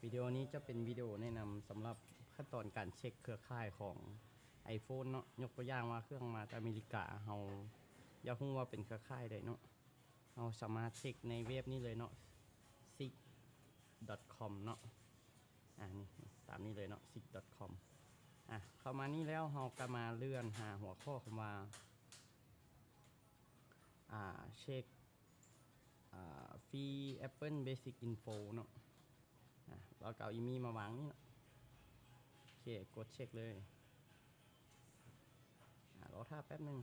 ວິດີໂອນີ້ຈະເປັນວິດີໂອແນະນຳສຳລັບຂັ້ນຕອນການເຊັກເຄືອຂ່າຍຂອງ iPhone ເນາະ. ຍົກຕົວຢ່າງວ່າເຄື່ອງມາຈາກອາເມລິກາ ເຮົາຢາກຮູ້ວ່າເປັນເຄືອຂ່າຍໃດເນາະ, ເຮົາສາມາດເຊັກໃນເວັບນີ້ເລີຍເນາະ six dot com ເນາະ. ອາ ນີ້ ຕາມນີ້ເລີຍເນາະ six dot com. ອາ ເຂົ້າມານີ້ແລ້ວ ເຮົາກໍມາເລື່ອນຫາຫົວຂໍ້ຄຳວ່າ ອາ ເຊັກ ອາ Free Apple Basic Info ເນາະ. ອາ ເຮົາກໍເອົາອີ່ມີ້ມາວາງນີ້ເນາະ. ໂອເຄ ກົດເຊັກເລີຍ. ອາ ລໍຖ້າແປັບໜຶ່ງ.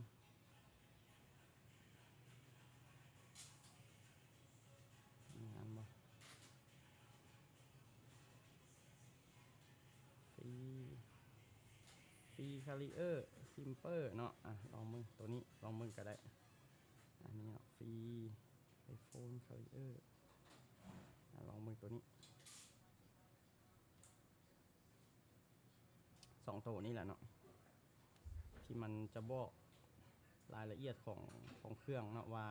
ງາມບໍ່? Free Free Carrier Simple ເນາະ. ອາ ລອງເບິ່ງໂຕນີ້ ລອງເບິ່ງກໍໄດ້. ອັນນີ້ເນາະ Free iPhone Carrier. ອາ ລອງເບິ່ງໂຕນີ້ ສອງໂຕນີ້ແຫຼະເນາະ ທີ່ມັນຈະບອກລາຍລະອຽດຂອງ ຂອງເຄື່ອງເນາະ ວ່າ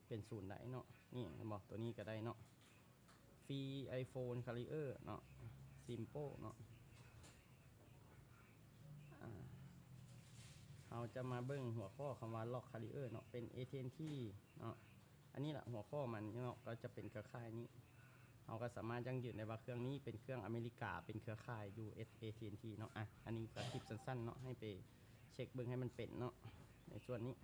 ເປັນສູນໃດເນາະ. ນີ້ເຫັນບໍ່? ໂຕນີ້ກໍໄດ້ເນາະ Free iPhone Carrier ເນາະ Simple ເນາະ. ອາ ເຮົາຈະມາເບິ່ງຫົວຂໍ້ຄຳວ່າ Lock Carrier ເນາະ ເປັນ AT&T ເນາະ. ອັນນີ້ລະຫົວຂໍ້ມັນເນາະ ກໍຈະເປັນເຄືອຂ່າຍນີ້. ເຮົາກໍສາມາດຢັ້ງຢືນໄດ້ວ່າເຄື່ອງນີ້ເປັນເຄື່ອງອາເມລິກາ ເປັນເຄືອຂ່າຍ US AT&T ເນາະ. ອາ ອັນນີ້ກໍຄລິບສັ້ນໆເນາະ ໃຫ້ໄປເຊັກເບິ່ງໃຫ້ມັນເປັນເນາະ ໃນສ່ວນນີ້.